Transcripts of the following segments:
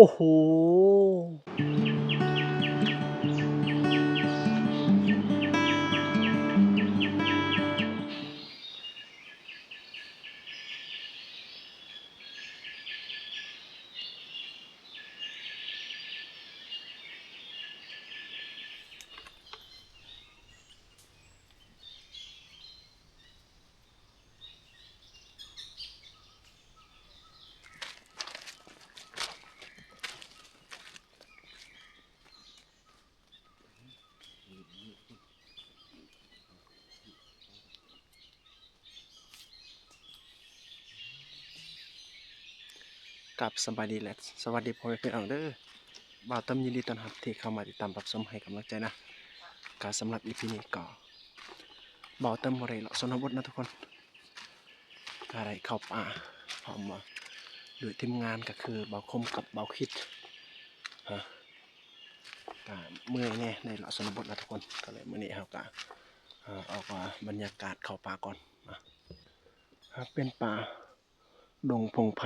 ໂອ້ໂຫ. ກາບສະບາຍດີ ແລະ ສະຫວັດດີພໍ່ແມ່ພີ່ນ້ອງເດີ. ບ່າວເຕີມຍິນດີຕ້ອນຮັບທີ່ເຂົ້າມາຕິດຕາມຮັບຊົມໃຫ້ກຳລັງໃຈນະ. ກະສຳລັບອີພີນີ້ກໍ ບ່າວເຕີມບໍ່ໄດ້ເລາະຊົນນະບົດນະທຸກຄົນ, ກະໄດ້ເຂົ້າປ່າພ້ອມ ໂດຍທີມງານກໍຄືບ່າວຄົມກັບບ່າວຄິດ ກະເມື່ອຍແດ່ ໄດ້ເລາະຊົນນະບົດນະທຸກຄົນ. ກໍເລີຍມື້ນີ້ເຮົາກະ ອອກວ່າບັນຍາກາດເຂົ້າປ່າກ່ອນນະ. ເປັນປ່າ ດົງພົງໄພ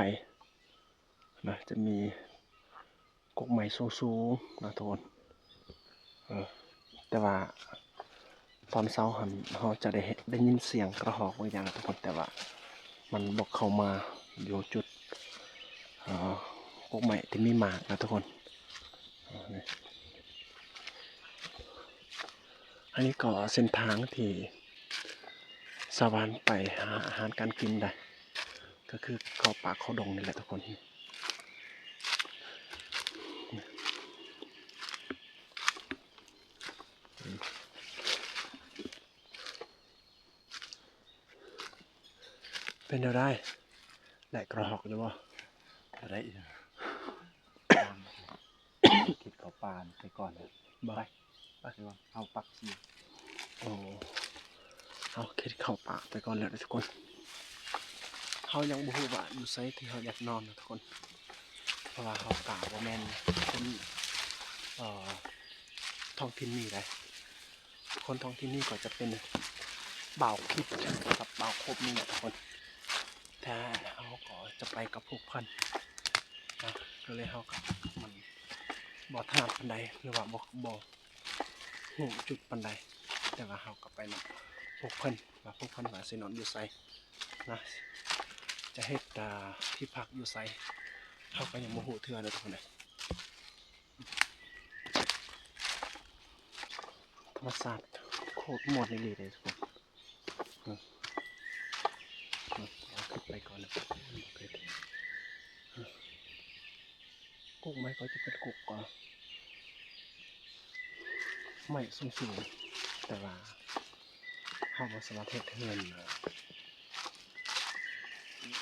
ນະ, ຈະມີກົກໄມ້ສູງໆນະທຸກຄົນ. ເອີ ແຕ່ວ່າຕອນເຊົ້າຫັ້ນ ເຮົາຈະໄດ້ ໄດ້ຍິນສຽງກະຮອກບາງຢ່າງນະທຸກຄົນ, ແຕ່ວ່າມັນບໍ່ເຂົ້າມາຢູ່ຈຸດ ເອີ ກົກໄມ້ທີ່ມີໝາກນະທຸກຄົນ. ອັນນີ້ກໍເສັ້ນທາງທີ່ຊາວບ້ານໄປຫາອາຫານການກິນໄດ້ ກໍຄືເຂົ້າປ່າເຂົ້າດົງນີ້ແຫຼະທຸກຄົນ. ເປັນແນວໃດ? ໄດ້ກະຮອກຢູ່ບໍ່? ກໍໄດ້ຢູ່. ຄິດເຂົ້າປ່າໄປກ່ອນເດີ. ບໍ່ ໄປ ໄປ ເຮົາປັກຊີ. ໂອ້ ເຮົາຄິດເຂົ້າປ່າໄປກ່ອນແລ້ວເດີທຸກຄົນ. ເຮົາຍັງບໍ່ຮູ້ວ່າຢູ່ໃສທີ່ເຮົາຢາກນອນນະທຸກຄົນ, ເພາະວ່າເຮົາກະບໍ່ແມ່ນຄົນ ເອີ ທ້ອງຖິ່ນນີ້ໃດ. ຄົນທ້ອງຖິ່ນນີ້ກໍຈະເປັນບ່າວຄິດກັບບ່າວຄົບນີ້ແຫຼະທຸກຄົນ. ແຕ່ເຮົາກໍຈະໄປກັບພວກເພິ່ນນະ, ກໍເລີຍເຮົາກໍມັນບໍ່ຖະໜັດປານໃດ ຫຼືວ່າບໍ່ ບໍ່ຮູ້ຈຸດປານໃດ, ແຕ່ວ່າເຮົາກໍໄປນຳພວກເພິ່ນ ວ່າພວກເພິ່ນວ່າຊິນອນຢູ່ໃສນະ, ຈະເຮັດ ອ່າ ທີ່ພັກຢູ່ໃສ ເຮົາກໍຍັງບໍ່ຮູ້ເທື່ອເດີທຸກຄົນເອີຍ. ທຳມະຊາດໂຄດມ່ວນອີ່ຫຼີເດ້ທຸກຄົນ. ເອີ ເອີ ເອົາຂຶ້ນໄປກ່ອນເລີຍ. ກົກໄມ້ກໍຈະເປັນກົກ ກໍໄມ້ສູງໆ ແຕ່ວ່າເຮົາບໍ່ສາມາດເຮັດເຮືອນ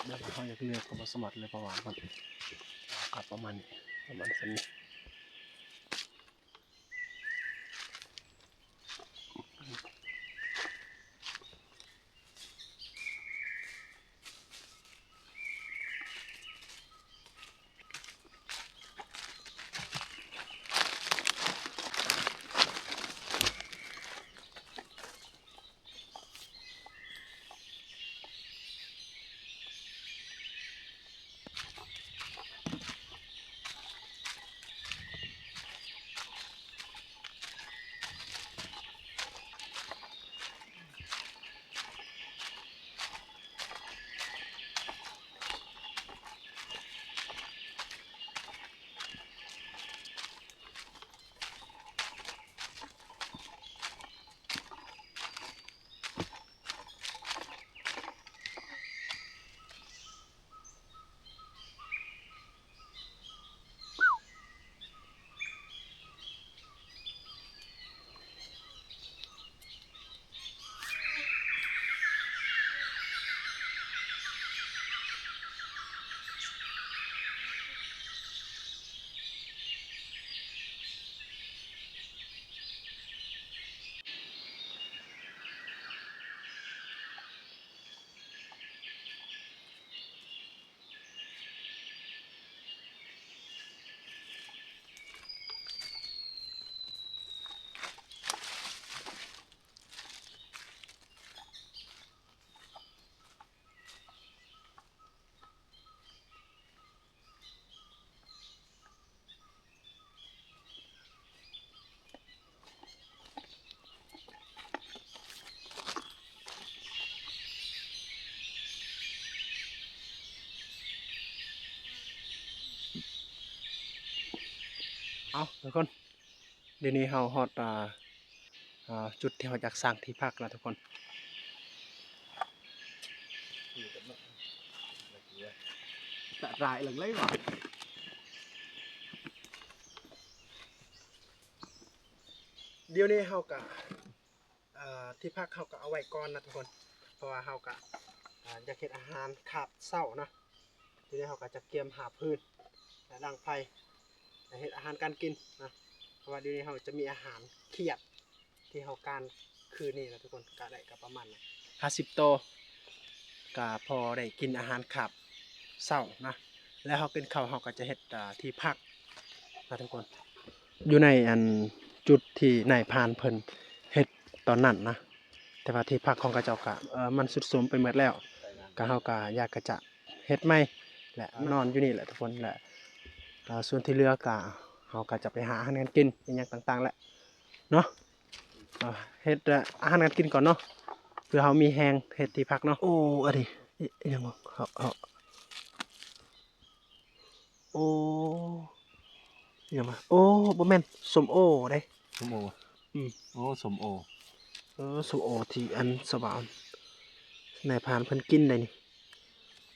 ແບບວ່າເຮົາຢາກເລືອກກໍບໍ່ສາມາດເລີຍ ເພາະວ່າມັນ ກໍປະມານນີ້ ປະມານສ່ຳນີ້. ເອົາທຸກຄົນ ດຽວນີ້ເຮົາຮອດ ອ່າ ອ່າ ຈຸດທີ່ເຮົາຈະສ້າງທີ່ພັກແລ້ວທຸກຄົນ. ດຽວນີ້ເຮົາກະ ອ່າ ທີ່ພັກເຮົາກໍເອົາໄວ້ກ່ອນນະທຸກຄົນ ເພາະວ່າເຮົາກໍ ອ່າ ຢາກເຮັດອາຫານຄາບເຊົ້ານະ. ດຽວນີ້ເຮົາກໍຈະກຽມຫາຟືນ ແລະ ດັງໄຟ ແລະ ເຮັດອາຫານການກິນນະ ເພາະວ່າດຽວນີ້ເຮົາຈະມີອາຫານຂຽດທີ່ເຮົາການຄືນນີ້ນະທຸກຄົນ. ກະໄດ້ກໍປະມານຫ້າສິບໂຕ ກະພໍໄດ້ກິນອາຫານຄາບເຊົ້ານະ ແລ້ວເຮົາກິນເຂົ້າ ເຮົາກໍຈະເຮັດ ອ່າ ທີ່ພັກນະທຸກຄົນ ຢູ່ໃນອັນຈຸດທີ່ນາຍພານເພິ່ນເຮັດຕອນນັ້ນນະ. ແຕ່ວ່າທີ່ພັກຂອງເຂົາເຈົ້າກະ ເອີ ມັນຊຸດໂຊມໄປໝົດແລ້ວ ກະເຮົາກະຢາກກະຈະເຮັດໃໝ່ ແລະ ນອນຢູ່ນີ້ແຫຼະທຸກຄົນ ແລະ ເອີ ສ່ວນທີ່ເຫຼືອກະ ເຮົາກະຈະໄປຫາອາຫານການກິນອີ່ຫຍັງຕ່າງໆແຫຼະເນາະ. ເອີ ເຮັດ ເອີ ອາຫານການກິນກ່ອນເນາະ ເພື່ອເຮົາມີແຮງເຮັດທີ່ພັກເນາະ. ໂອ້ ອັນນີ້ ອີ່ຫຍັງວະ ເຮົາ ເຮົາ ໂອ້ ອີ່ຫຍັງວະ ໂອ້ ບໍ່ແມ່ນ ສົ້ມໂອເດ້. ສົ້ມໂອ ອືມ ໂອ້ ສົ້ມໂອ ເອີ ສົ້ມໂອທີ່ອັນສະຫວ່າງນາຍພານເພິ່ນກິນໄດ໋ນີ້.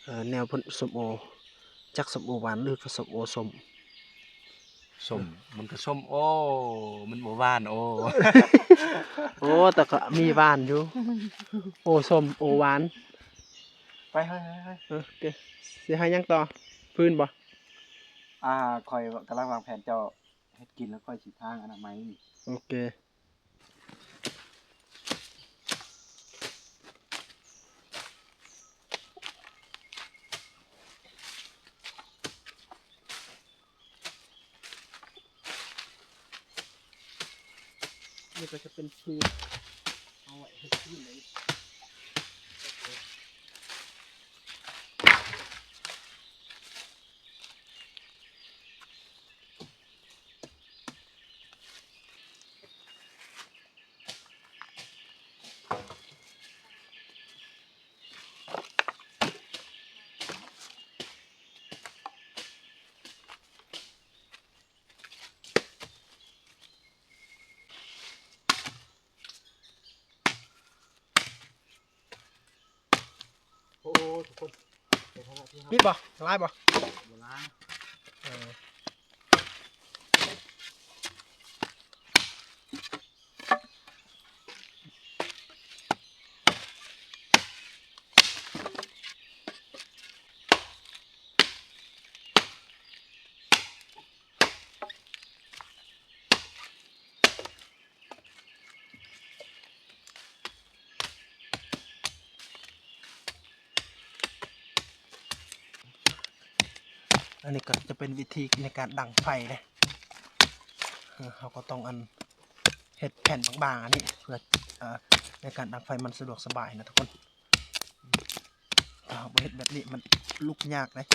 ເອີ ແນວເພິ່ນ ສົ້ມໂອ ຈັກສົ້ມໂອຫວານ ຫຼືວ່າສົ້ມໂອສົ້ມ? ສົ້ມ ມັນກໍສົ້ມໂອ ມັນບໍ່ຫວານໂອ. ໂອ້ ແຕ່ກໍມີຫວານຢູ່ ໂອສົ້ມໂອຫວານ. ໄປ ໄປ ໄປ ໄປ ເອີ ໂອເຄ ຊິຫາຫຍັງຕໍ່? ຟືນບໍ່? ອ່າ ຂ້ອຍກຳລັງວາງແຜນເຈົ້າເຮັດກິນ ແລ້ວຂ້ອຍຊິທາງອະນາໄມນີ້. ໂອເຄ. ນີ້ກໍຈະເປັນຟືນ ເອົາໄວ້ເຮັດຟືນໄດ້. ໂອ້ ທຸກຄົນ ເປັນຂະໜາດທີ່ເຮົາ ມີບໍ່? ຫຼາຍບໍ່? ບໍ່ຫຼາຍ ເອີ. ອັນນີ້ກໍຈະເປັນວິທີໃນການດັງໄຟເດ້. ເອີ ເຮົາກໍຕ້ອງອັນ ເຮັດແຜ່ນບາງໆ ອັນນີ້ ເພື່ອ ເອີ ໃນການດັງໄຟມັນສະດວກສະບາຍນະທຸກຄົນ. ຖ້າເຮົາບໍ່ເຮັດແບບນີ້ມັນລຸກຍາກເດ້. ໂ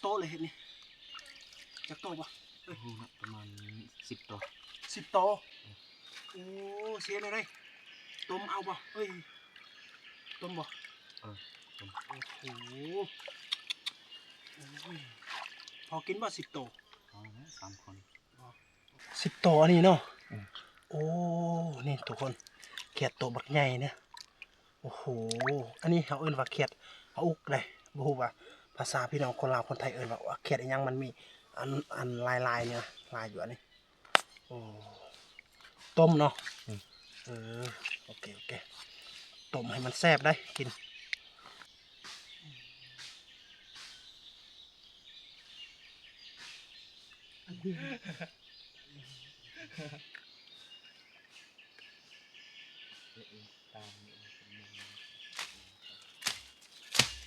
ໂຕເລີຍເຮັດນີ້ ຈັກໂຕບໍ່? ເອີຍ ໂອ້ ປະມານສິບໂຕ ສິບໂຕ. ໂອ້ ຊິເຮັດແນວໃດ? ຕົ້ມເອົາບໍ່? ເອີຍ ຕົ້ມບໍ່? ເອີ ຕົ້ມ. ໂອ້ໂຫ ໂອ້ຍ ພໍກິນບໍ່ ສິບໂຕ? ພໍແລ້ວ ສາມຄົນ. ສິບໂຕອັນນີ້ເນາະ. ອືມ ໂອ້ ນີ້ທຸກຄົນ ຂຽດໂຕບັກໃຫຍ່ນະ. ໂອ້ໂຫ ອັນນີ້ເຮົາເອີ້ນວ່າຂຽດປາອຸກເດ້ ບໍ່ຮູ້ວ່າພາສາພີ່ນ້ອງຄົນລາວຄົນໄທເອີ້ນວ່າຂຽດອີ່ຫຍັງ ມັນມີອັນ ອັນລາຍໆນີ້ນະ ລາຍຢູ່ອັນນີ້. ໂອ້ ຕົ້ມເນາະ. ອືມ ເອີ ໂອເຄ ໂອເຄ ຕົ້ມໃຫ້ມັນແຊບໄດ໋ກິນ.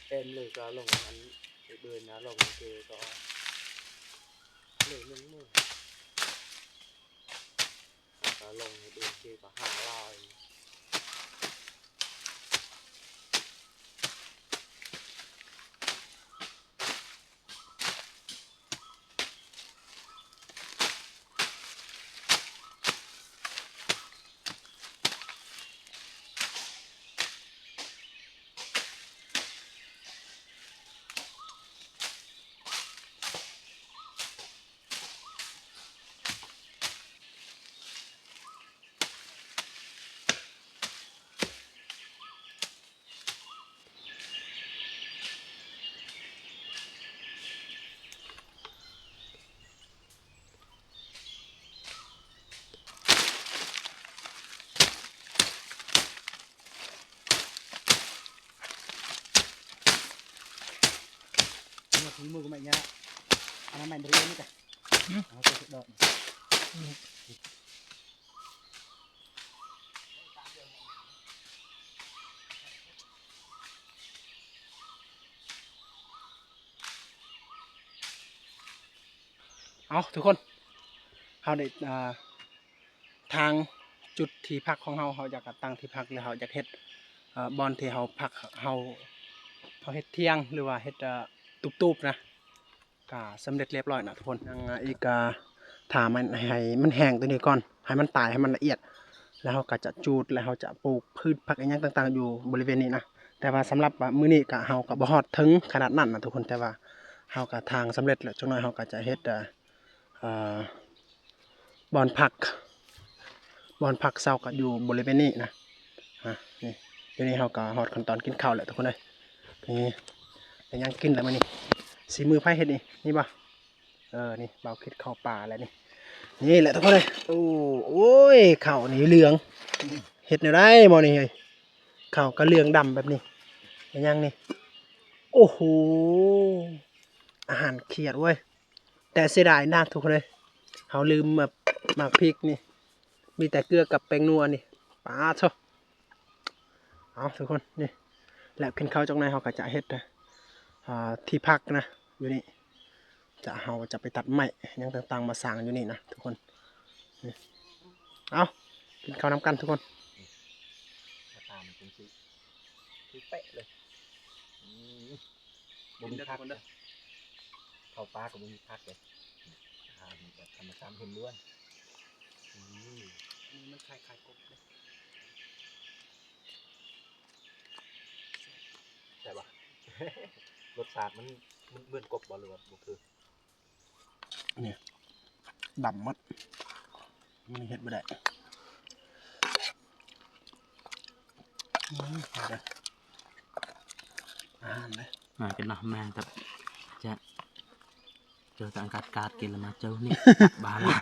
ເຕັມເລີຍ ກໍລົງອັນເດີນນະ ລົງເກກໍເລີຍໜຶ່ງມື້ ກໍລົງເດີນເກກໍຫ້າຮ້ອຍ. ເອົາ ທຸກຄົນ ເຮົາໄດ້ ອ່າ ທາງຈຸດທີ່ພັກຂອງເຮົາ ເຮົາຢາກຕັ້ງທີ່ພັກ ຫຼືເຮົາຢາກເຮັດ ເອີ ບ່ອນທີ່ເຮົາພັກ ເຮົາ ເຮົາເຮັດທຽງ ຫຼືວ່າເຮັດ ເອີ ຕູບໆນະ ກະສຳເລັດລຽບຮ້ອຍນະທຸກຄົນ. ຍັງອີກ ກະຖ້າມັນ ໃຫ້ມັນແຫ້ງຕົວນີ້ກ່ອນ ໃຫ້ມັນຕາຍ ໃຫ້ມັນລະອຽດ ແລ້ວເຮົາກະຈະຈູດ ແລ້ວເຮົາຈະປູກພືດຜັກອີ່ຫຍັງຕ່າງໆ ຢູ່ບໍລິເວນນີ້ນະ. ແຕ່ວ່າສຳລັບມື້ນີ້ກະ ເຮົາກະບໍ່ຮອດເຖິງຂະໜາດນັ້ນນະທຸກຄົນ ແຕ່ວ່າເຮົາກະທາງສຳເລັດແລ້ວ. ຈັກໜ້ອຍເຮົາກະຈະເຮັດ ເອີ ເອີ ບ່ອນພັກ ບ່ອນພັກເຊົາກໍຢູ່ບໍລິເວນນີ້ນະ. ອາ ນີ້ ດຽວນີ້ເຮົາກໍຮອດຂັ້ນຕອນກິນເຂົ້າແລ້ວທຸກຄົນເອີຍ. ນີ້ ໄດ້ຫຍັງກິນແລ້ວມື້ນີ້? ສີມືໃຜເຮັດນີ້? ນີ້ບໍ່? ເອີ ນີ້ ບ່າວຄິດເຂົ້າປ່າແລ້ວນີ້. ນີ້ແຫຼະທຸກຄົນເອີຍ. ໂອ້ ໂອ້ຍ ເຂົ້ານີ້ເຫຼືອງ ເຮັດແນວໃດໝໍນີ້ເຮີ້ຍ? ເຂົ້າກໍເຫຼືອງດຳແບບນີ້. ເຮັດຫຍັງນີ້? ໂອ້ໂຫ ອາຫານຂຽດເວີຍ. ແຕ່ເສຍດາຍນະທຸກຄົນເອີຍ ເຮົາລືມໝາກ ໝາກພິກນີ້ ມີແຕ່ເກືອກັບແປ້ງນົວນີ້. ປາໂທ້ ເອົາທຸກຄົນ ນີ້ ແລ້ວກິນເຂົ້າຈັກໜ້ອຍ ເຮົາກໍຈະເຮັດ ອ່າ ທີ່ພັກນະ ຢູ່ນີ້ ຈະ ເຮົາຈະໄປຕັດໄມ້ຫຍັງຕ່າງໆ ມາສ້າງຢູ່ນີ້ນະທຸກຄົນ. ນີ້ ເອົາ ກິນເຂົ້ານຳກັນທຸກຄົນ. ຕາມຈັງຊີ້ ຄືເປະເລີຍ. ອືມ ບໍ່ມີຜັກເດີ ເຂົ້າປ່າກໍບໍ່ມີຜັກເດ້ ອາຫານແບບທຳມະຊາດລ້ວນໆ. ອືມ ອັນນີ້ມັນຄ້າຍໆກົບເດ້. ແຊບບໍ່? ລົດຊາດມັນ ມັນເໝືອນກົບບໍ່ ຫຼືວ່າບໍ່ຄື? ນີ້ ດຳໝົດ ມັນເຮັດບໍ່ໄດ້. ອືມ ເອົາເດີ ອາຫານເດີ ມາກິນເນາະ ແມ່ນແຕ່ຈະ ເຈີແຕ່ອາກາດກາດກິນແລ້ວມາເຈີນີ້ ບາລະ.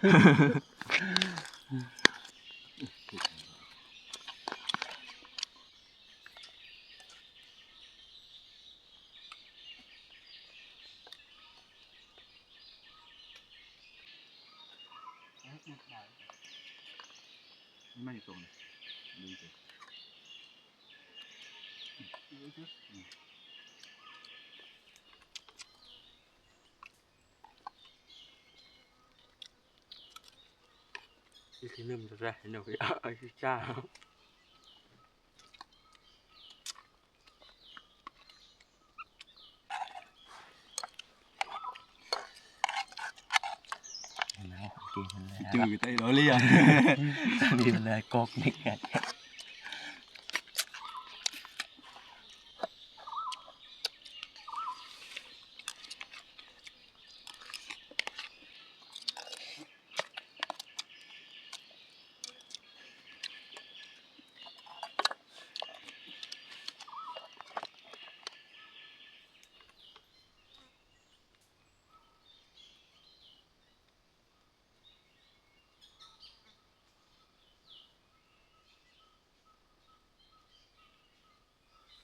ມັນຢູ່ຕົງນີ້ ອີກທີໜຶ່ງຈະໄດ້ເນາະ ເອົາ ເອົາ ເອົາ ເອົາ. ຢູ່ໃຕ້ລໍ້ເລຍ ມີເວລາກອກເດັກ.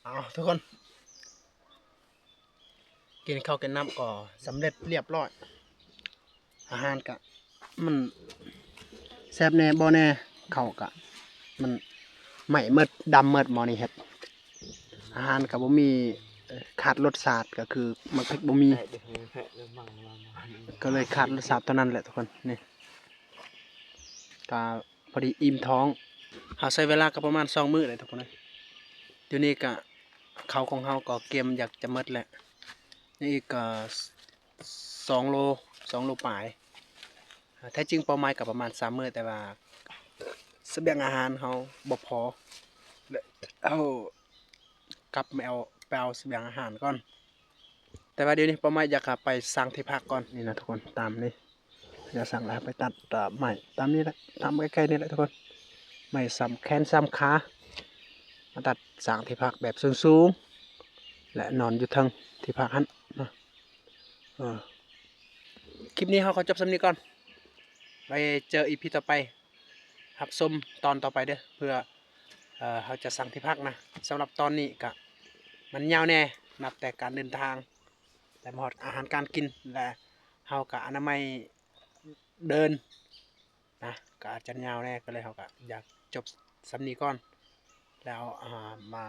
ເອົາ ທຸກຄົນ ກິນເຂົ້າກິນນ້ຳກໍສຳເລັດລຽບລ້ອຍ. ອາຫານກະມັນແຊບແດ່ບໍ່ແດ່ ເຂົ້າກະມັນໄໝ້ໝົດ ດຳໝົດ ໝໍນີ້ເຮັດ ອາຫານກະບໍ່ມີ ຂາດລົດຊາດ ກະຄືໝາກພິກບໍ່ມີ ກະເລີຍຂາດລົດຊາດເທົ່ານັ້ນແຫຼະທຸກຄົນ. ນີ້ກະພໍດີອີ່ມທ້ອງ ເຮົາໃຊ້ເວລາກະປະມານສອງມື້ແຫຼະທຸກຄົນເອີຍ. ດຽວນີ້ກະເຂົ້າຂອງເຮົາກໍກຽມຢາກຈະໝົດແຫຼະ ຍັງອີກກໍ ສອງໂລ ສອງໂລປາຍ. ແທ້ຈິງເປົ້າໝາຍກໍປະມານສາມມື້ ແຕ່ວ່າສະບຽງອາຫານເຮົາບໍ່ພໍ ແລະ ເຮົາກັບມາເອົາ ໄປເອົາສະບຽງອາຫານກ່ອນ. ແຕ່ວ່າດຽວນີ້ເປົ້າໝາຍຢາກໄປສ້າງທີ່ພັກກ່ອນ. ນີ້ນະທຸກຄົນ ຕາມນີ້ ຢາກສ້າງແລ້ວໄປຕັດໄມ້ຕາມນີ້ແຫຼະ ຕາມໃກ້ໆນີ້ແຫຼະທຸກຄົນ ໄມ້ສ່ຳແຂນສ່ຳຂາ ມາຕັດສ້າງທີ່ພັກແບບສູງໆ ແລະ ນອນຢູ່ເທິງທີ່ພັກຫັ້ນເນາະ. ເອີ ຄລິບນີ້ເຮົາຂໍຈົບສ່ຳນີ້ກ່ອນ ໄວ້ເຈີອີພີຕໍ່ໄປ ຮັບຊົມຕອນຕໍ່ໄປເດີ້ ເພື່ອ ເອີ ເຮົາຈະສ້າງທີ່ພັກນະ. ສຳລັບຕອນນີ້ກະມັນຍາວແດ່ ນັບແຕ່ການເດີນທາງ ແລະ ມາຮອດອາຫານການກິນ ແລະ ເຮົາກະອະນາໄມເດີນນະ ກະອາດຈະຍາວແດ່ ກໍເລີຍເຮົາກະຢາກຈົບສ່ຳນີ້ກ່ອນ ແລ້ວ ອາ ມາ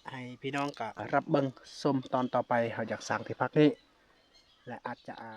ໃຫ້ພີ່ນ້ອງກະຮັບເບິ່ງຊົມຕອນຕໍ່ໄປ ເຮົາຢາກສ້າງທີ່ພັກນີ້ ແລະ ອາດຈະ ອາ